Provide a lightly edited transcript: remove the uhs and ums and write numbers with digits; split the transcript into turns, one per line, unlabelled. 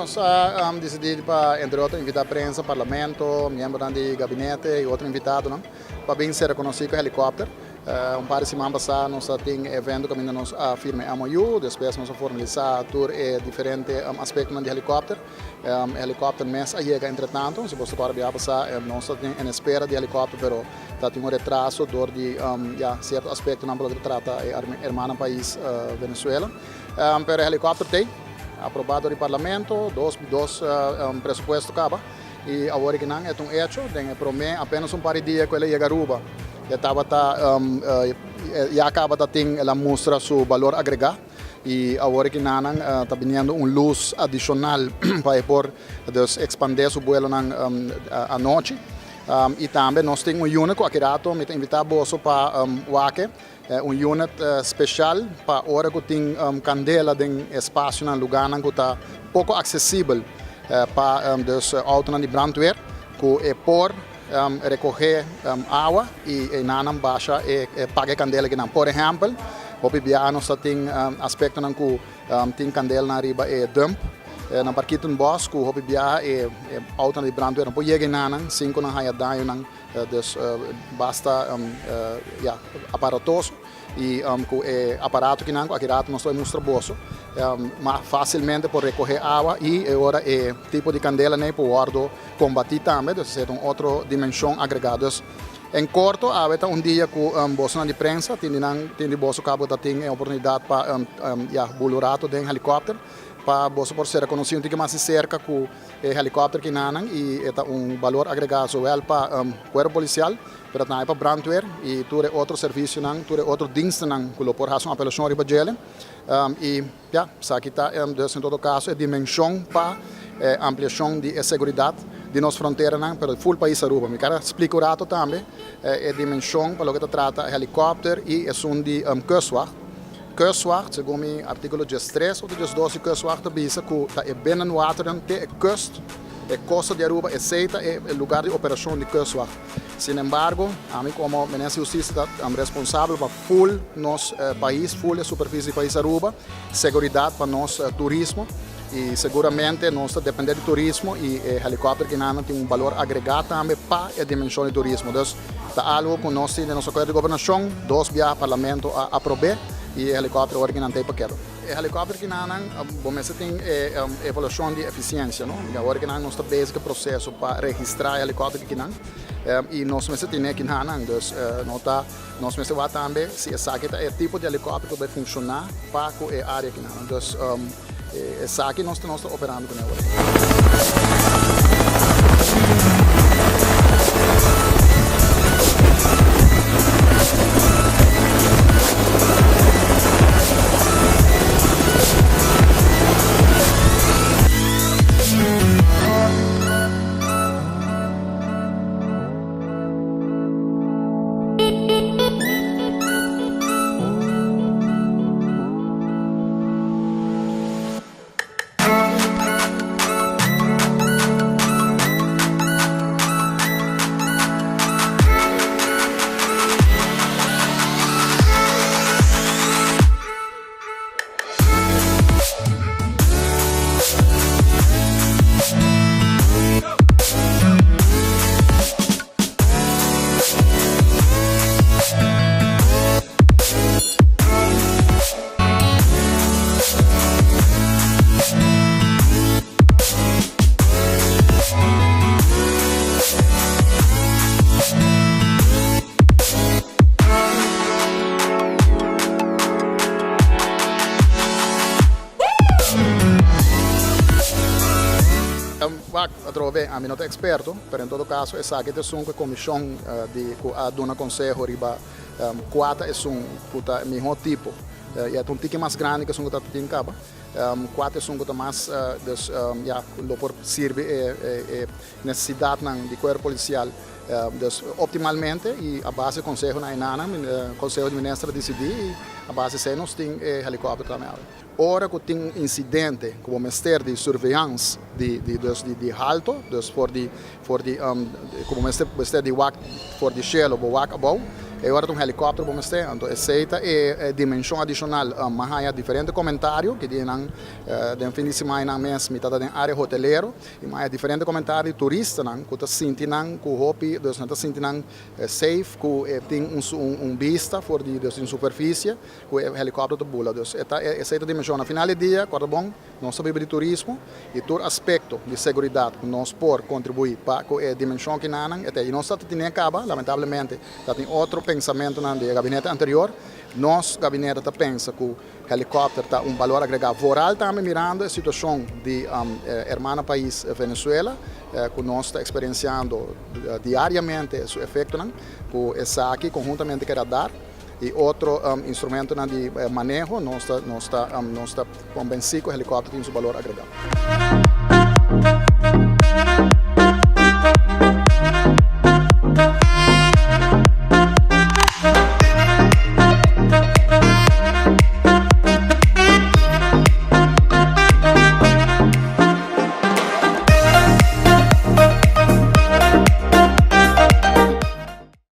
Nos a disidí pa entre otro invitá prensa, parlamento, miembronan di gabinete i otro invitadonan pa bin ser rekonosí ku helikòpter. Un par di siman pasá nos a tin e evento kaminda nos a firma e MOU, despues nos a formalisá tur e diferente aspektonan di helikòpter. E helikòpter mes a yega entretanto, si boso ta kòrda biaha pasá nos ta tin en espera di helikòpter pero ta tin un retraso dor di ya sierto aspektonan pa loke ta trata e hermana pais Venezuela. Pero e helikòpter t'ei, aprobá dor di parlamento, dos dos presupuesto kaba. I awor ki nan e ta un echo, den e promé apenas un par di dia ku el a yega Aruba, e tabata ya kaba ta tin el a mustra su balor agregá i awor ki nan ta biniendo un lus adishonal pa e por dus ekspandé su buelonan anochi. I tambe nos tin un unit ku aki rato mi ta invitá boso pa wak e. Un unit special pa ora cu tin candela den espacionan, lugarnan cu ta poco accesibel pa dus autonan di brandweer cu e por recoge awa y enanan basha e paga e candela kinan. Por ehempel, hopi biaha nos ta tin aspectonan cu tin candelanan riba e dump na Parkietenbos cu hopi biaha e autonan di brandweer no por yega enanan sin cu nan haya dañonan. Dus basta ya aparatoso y cu e aparato kinan cu aki rato nos ta mustra boso mas facilmente por recoge awa y e ora e tipo di candela ney por wordo combati tambe, dus esey ta un otro dimension agrega. Dus en corto awe ta un dia cu bosonan di prensa tin di nan tin di boso cabo ta tin e oportunidad pa ya bula un rato den helicopter pa boso por ser conoci un tiki mas di cerca cu E helikòpter kinanan i e ta un balor agregá zowel pa kuerpo polisial, pero tambe pa brandweer i tur e otro servisionan, tur e otro dienstennan ku lo por hasi un apelashon riba djele. I ya, esaki ta dus en todo kaso e dimenshon pa e ampliashon di e seguridat di nos fronteranan, pero di ful pais Aruba. Mi kier a splika un rato tambe e dimenshon pa loke ta trata helikòpter i esun di kustwacht. Kustwacht, segun mi artíkulo diestres òf diesdos di Kustwacht ta bisa ku ta e binnenwateren te e kust, e kosta di Aruba, esei ta e lugar di operashon di Kustwacht. Sinembargo, ami komo Minister di Hustisia ta responsabel pa ful nos pais, ful e superfisie di pais Aruba, seguridat pa nos turismo i seguramente nos ta depende di turismo i e helikòpter kinan tin un balor agregá tambe pa e dimenshon di turismo. Dus, Ta algo cu nos tin den nos acuerdo di gobernacion, dos biaha Parlamento a aprob'e y e helicopter ora ki nan ta e paketo. E helicopter ki nan, bo mester tin e evaluacion di eficiencia, no? Awor ki nan nos ta bezig e proceso pa registra e helicopter ki nan y nos mester tine ki nan, dus no ta, nos mester wak tambe si esaki ta e tipo di helicopter cu ta bay funciona pa cu e area ki nan. Dus esaki nos ta nos ta operando kuné awor. Wak, atrobe, ami no ta eksperto, pero en todo kaso esaki ta esun ku e komishon di ku a duna konseho riba kua ta esun ku ta e mihó tipo. I e ta un tiki mas grandi ku esun ku ta tin kaba. Kua ta esun ku ta mas, dus ya, lo por sirbi e nesesidatnan di kuerpo polisial dus optimalmente i a base konsehonan enanan Konseho di Minister a disidí i a base esei nos tin e helikòpter tambe awe. Ora ku tin un insidente ku bo mester di surveillance di di dus di di halto, dus for di for di ku bo mester mester di wak for di shelu bo wak abou. E ora ta un helikòpter bo mester, anto esei ta e dimenshon adishonal. Mi a haña diferente komentario ki di nan den fin di simannan mes mi ta den área hotelero i mi a haña diferente komentario di turistanan ku ta sinti nan ku hopi, dus nan ta sinti nan safe ku e tin un bista for di dus di un superfisie ku e helikòpter ta bula. Dus e ta esei ta dimenshon. Na final di dia, kòrda bon, nos ta biba di turismo i tur aspekto di seguridat ku nos por kontribuí pa ku e dimenshon kinanan e ta. I nos ta tene kaba, lamentablemente ta tin otro pensamentunan di e gabinete anterior. Nos gabinete ta pensa ku helikòpter ta un balor agregá, vooral tambe mirando e situashon di e hermana pais Venezuela ku nos ta eksperensiando diariamente su efektonan, ku esaki konhuntamente ku e radar i otro instrumentonan di maneho nos ta nos ta nos ta konbensí ku helikòpter tin su balor agregá.